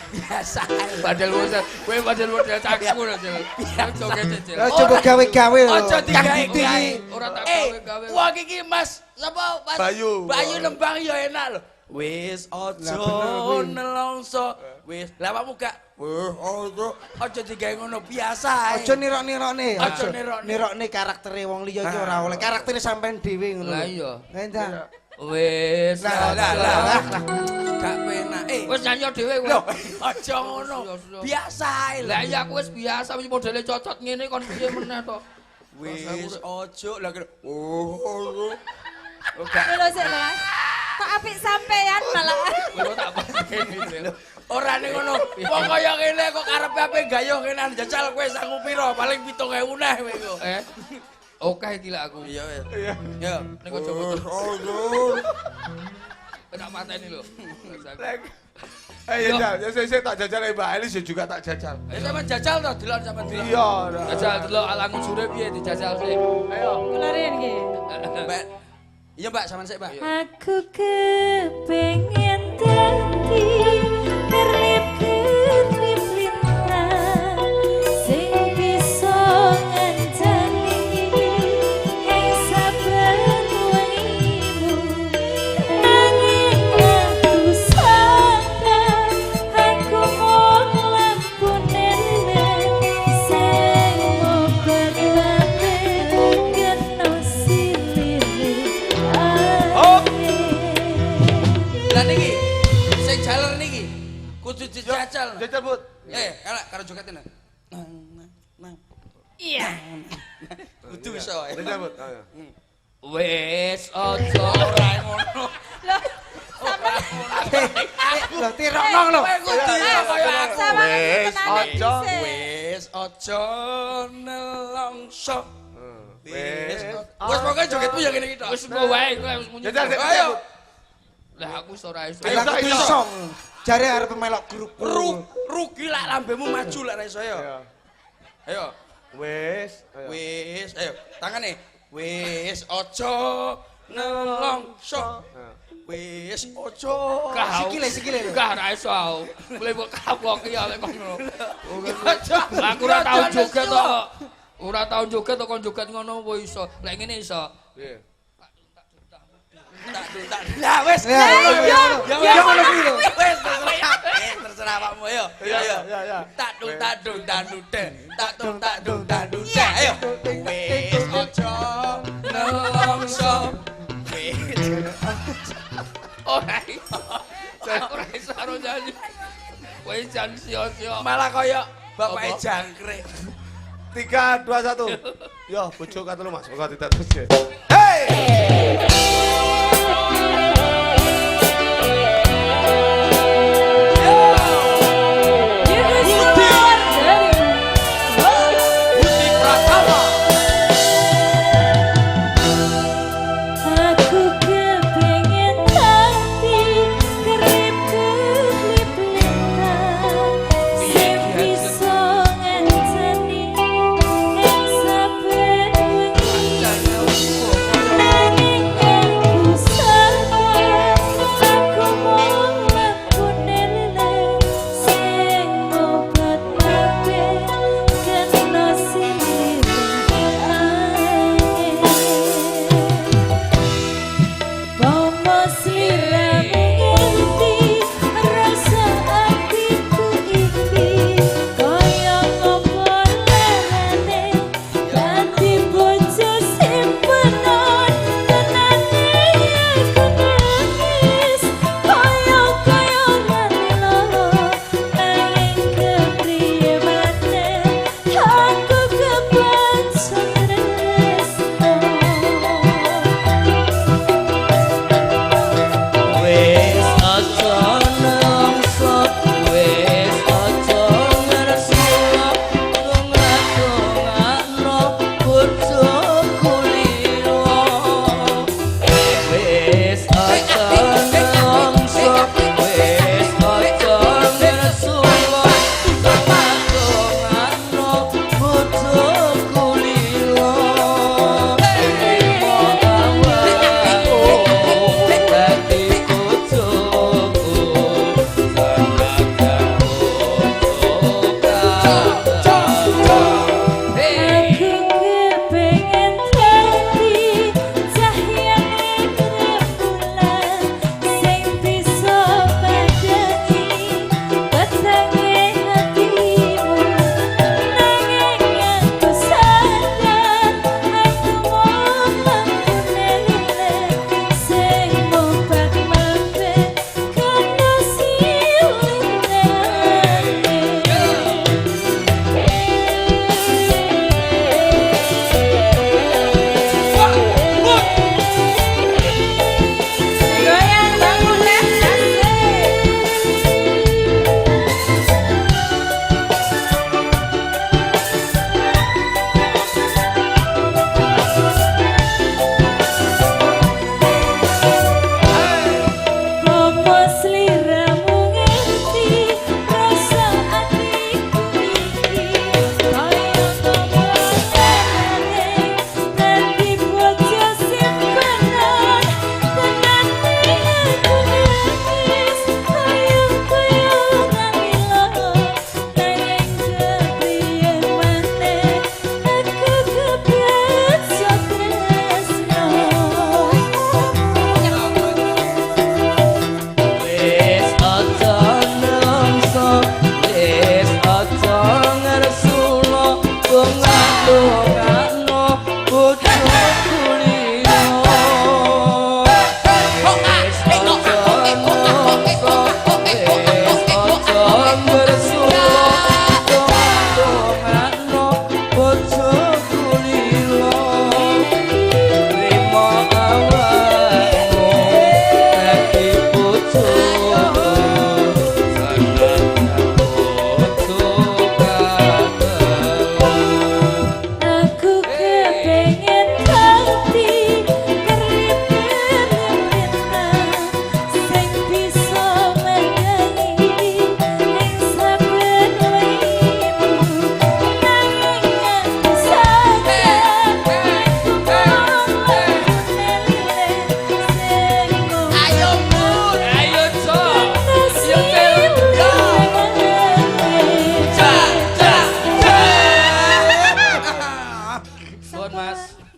Biasa ae. Padahal wis kowe padahal model cangkemmu lho, Cil. Aja kece, Cil. Aja mbok gawe-gawe lho. Aja digawe-gawe. Ora tak gawe-gawe. Wong iki Mas, sapa Mas? Bayu. Bayu nembang ya enak lho. Wis aja nelongso. Wis, lah awakmu gak wis aja aja digawe ngono biasa ae. Aja nirok-nirokne. Aja nirokne. Nirokne karaktere wong liya iki ora oleh. Karaktere sampean dhewe ngono. Lah iya. Lah wis lah lah gak penak. Wis nyanyi dhewe kowe. Lho, aja ngono. Biasa ae. Lah iya aku wis biasa wis modele cocot ngene kon piye meneh to. Wis aja lah kira. Oh. Lho sik lho Mas. Kok apik sampean malah. Lho tak pateni. Ora ning ngono. Wong kaya ngene kok karepe ape gayuh ngene jajal kowe sangu pira? Paling 7.000 neh kowe iku. Oke iki lak aku. Iya wis. Iya. Ning aja foto. Tak mateni lho. Ayo ya sik tak jajal Mbak Elis juga tak jajal. Ya sampean jajal to delok sampean delok. Iya. Jajal delok alang ujure piye dijajal sik. Ayo. Kula riyen nggih. Mbak. Iya Mbak, sampean sik, Mbak. Aku kepengin dadi kerlip-kerlip lintang sing bisa ngancani ing saben wengimu, nanging aku sadar aku mung lampu nenek sing mobar batin kena silire. Oh. Lah niki sing jaler niki kudu dijajal. Jajal, Bud. Kalak karo jogetin. Nang nang. Iya. Kudu iso. Jajal, Bud. Wis aja ora ngono. Lho, sampean Lho tirokno lho. Kowe kudu iso kaya aku. Wis aja, wis aja nelongso. Wis. Wis pokoke jogetmu ya ngene iki tok. Wis engko wae kowe wis muni. Jajal sik. Ayo. Lah aku iso ora iso. Lah kudu iso. Jare arep melok grup. Rugi lak lambemu maju lak ra iso ya. Ayo. Wis. Wis, ayo tangane. Wis aja nelongso. Wis aja. Sikile sikile lho. Gak ra iso aku. Boleh mbok kapoki ya lek ngono. Aku ora tau joget to. Ora tau joget to kon joget ngono apa iso. Lek ngene iso. Piye? Tak lah wis. Ya ngono kuwi lho. Wis terserah. Terserah awakmu ayo. Ayo. Tak dung tak dung tak dung tak dung tak dung tak dung. Ayo. Wis aja nelongso. Wis. Ora ngono jan. Kowe jan sia-sia. Malah kaya bapake jangkrik. 3 2 1. Yo bojo katelu Mas, monggo tidak terus. Hey!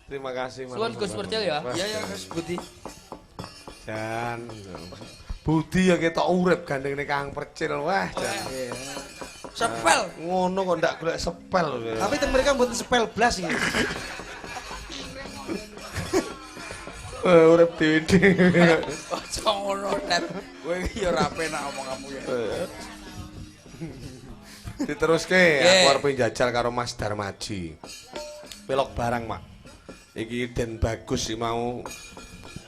Terima kasih. Suwun Gus Percil ya. Iya ya Gus Budi. Jan. Budi ya ketok urip gandengane Kang Percil. Wah, jan. Sepel. Ngono kok ndak golek sepel. Tapi teng mereka mboten sepel blas iki. Urip dhewe-dhewe. Aja ngono, Tet. Kowe Ya ora penak omonganmu ya. Diteruske aku arep njajal karo Mas Darmaji. Pelok barang, Mak. Iki Den Bagus iki mau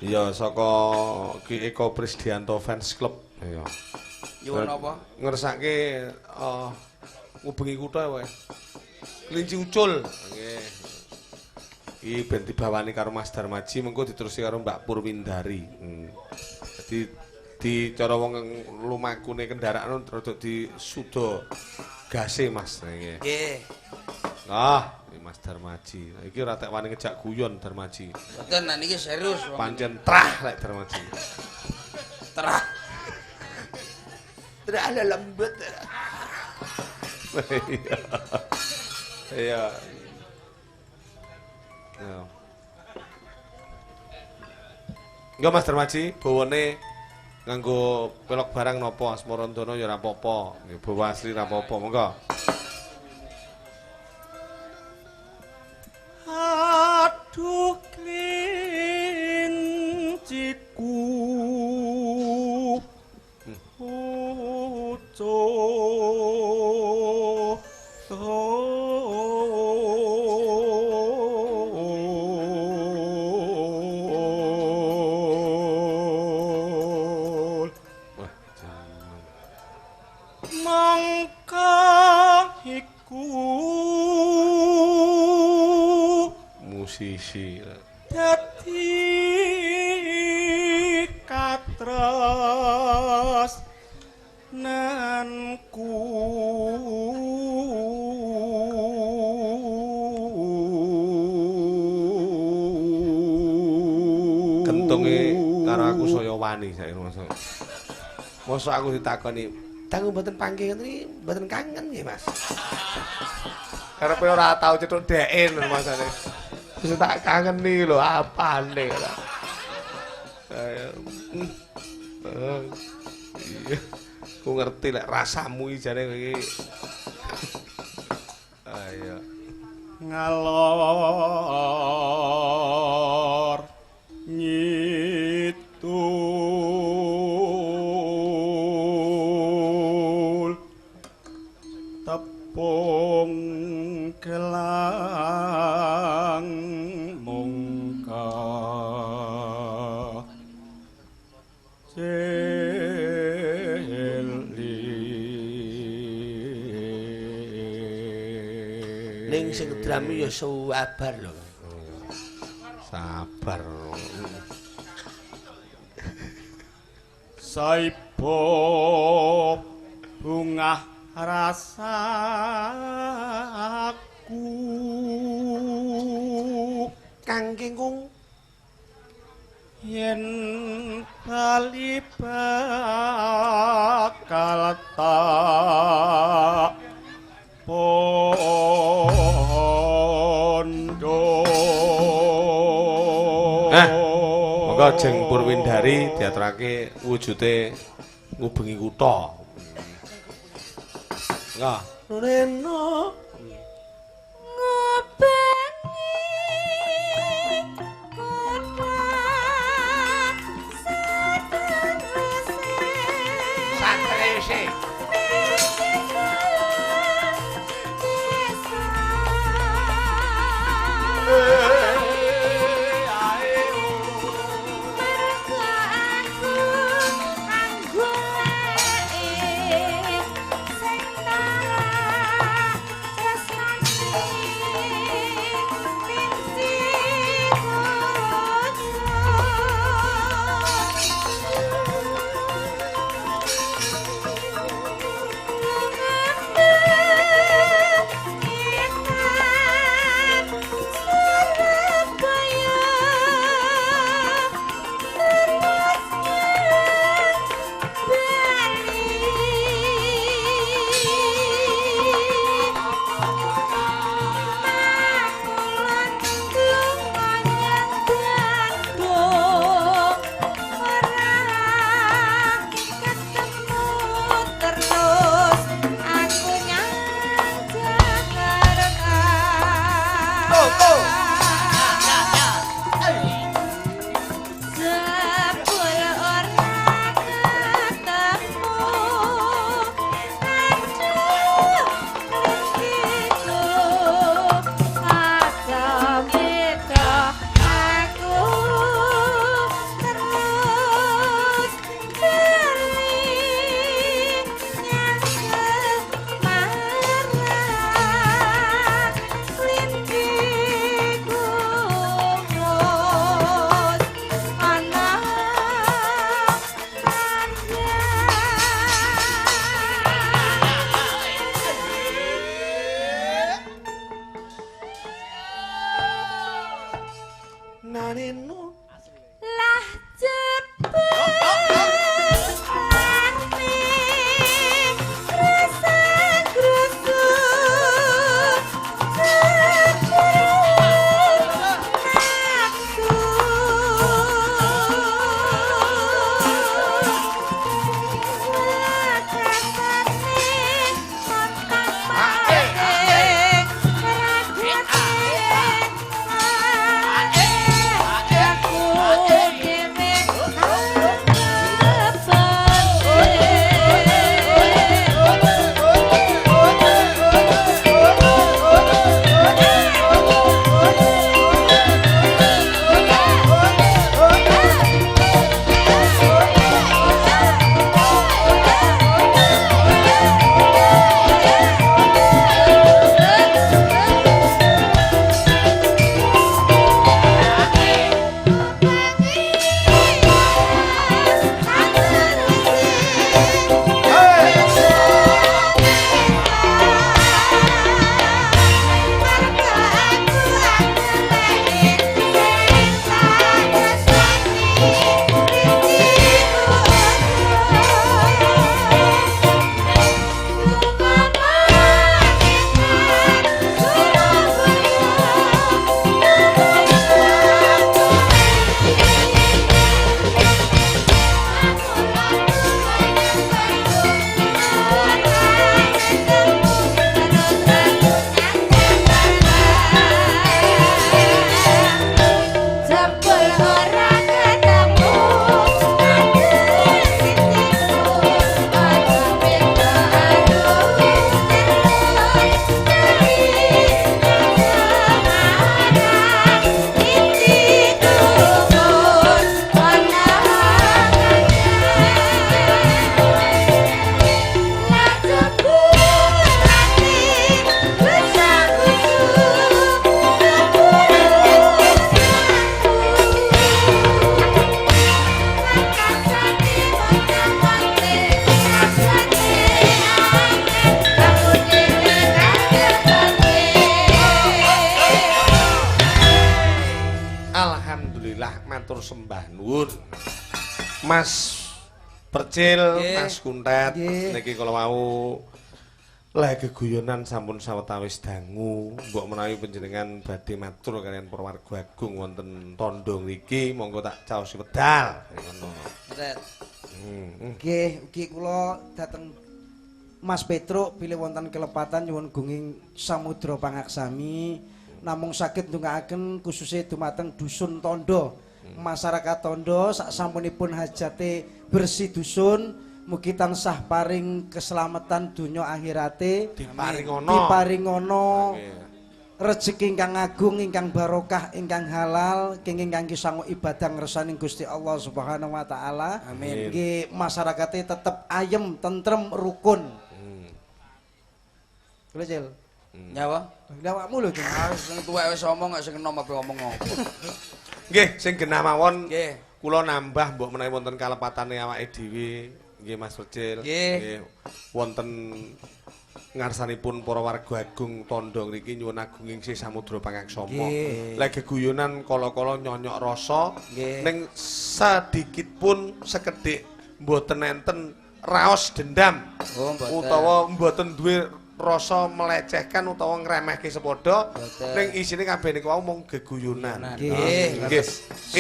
ya saka Ki Eko Prisdianto Fans Club. Iya. Nyuwun apa? Ngersake ngubengi kutha wae. Kelinci ucul. Nggih. Iki ben dibawani karo Mas Darmaji mengko diterusi karo Mbak Purwindari. Dadi di cara wong lumakune kendaraan rada disuda gase Mas. Nggih. Nggih. Ah, iki Mas Darmaji. Iki ora tek wani ngejak guyon Darmaji. Mboten, nek niki serius wong. Pancen trah lek Darmaji. Trah. Trah lembut. Iya. Iya. Enggak Mas Darmaji, bawane nganggo pelok barang napa Asmarandana ya ora apa-apa, nggih bawa asli ora apa-apa, monggo. Aduh klinciku ucul. Wah, jangan. Mangka iku Musisi. Dadi katres nanku. Kentunge karo aku saya wani saiki mosok. Mosok aku ditakoni, "Dangu mboten panggih ngene iki mboten kangen nggih, Mas." Karepe ora tau cethuk dheke lho masane. Wis tak kangeni lho apane ora. Ayo. Iya. Ku ngerti lek rasamu iki jane kowe iki. Ayo. Ngalor ngidul tepung gelang mungka cilik. Ning sing drum ya sabar lho. Sabar. Saibo bungah rasaku Kang Kingkung yen bali bakal tak pondo. Monggo Jeng Purwindari diaturake wujude ngubengi kutha. Nggih. Rena Ngubengi kutha sateruse. Sateruse. Sing tak Maneno. Lah cepet Matur sembah nuwun. Mas Percil, Mas Kuntet, niki kala wau leh geguyonan sampun sawetawis dangu, mbok menawi panjenengan badhe matur kaliyan para warga agung wonten tandha ngriki, monggo tak caosi wedal. Ngono. Nggih, ugi kula dhateng Mas Petruk bilih wonten kelepatan nyuwun gunging samudra pangaksami namung saged ndongaaken khususe dumateng dusun Tandha. Masyarakat Tandha sak sampunipun hajate bersih dusun mugi tansah paring keselamatan donya akhirate, diparingono rejeki ingkang agung, ingkang barokah, ingkang halal, kenging kangge sangu ibadah ngersaning Gusti Allah Subhanahu wa taala. Amin. Nggih masyarakate tetep ayem, tentrem, rukun. Lho Cil. Nyawa? Awakmu lho, Cil. Ah sing tuwek wis omong kok sing enom ape omong apa. Nggih, sing genah mawon. Nggih. Kula nambah mbok menawi wonten kalepatane awake dhewe, nggih Mas Percil. Nggih. Wonten ngarsanipun para warga agung tandha ngriki nyuwun agunging Sih Samudra Pangaksama. Lek geguyonan kala-kala nyonyok rasa ning sedikit pun sekedhik mboten enten raos dendam. Oh, utawa mboten duwe rasa melecehkan utawa ngremehke sepadha ning isine kabeh niku wau mung geguyonan. Nggih. Nggih.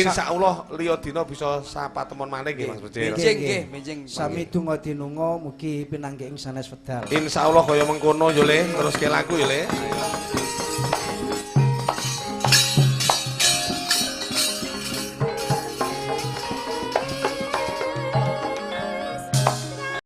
Insyaallah liya dina bisa sapatemon malih nggih Mas Percil. Benjing nggih, benjing. Sami donga dinunga mugi pinanggih ing sanes wedal. Insyaallah kaya mengkono yo Le, teruske lagu yo Le.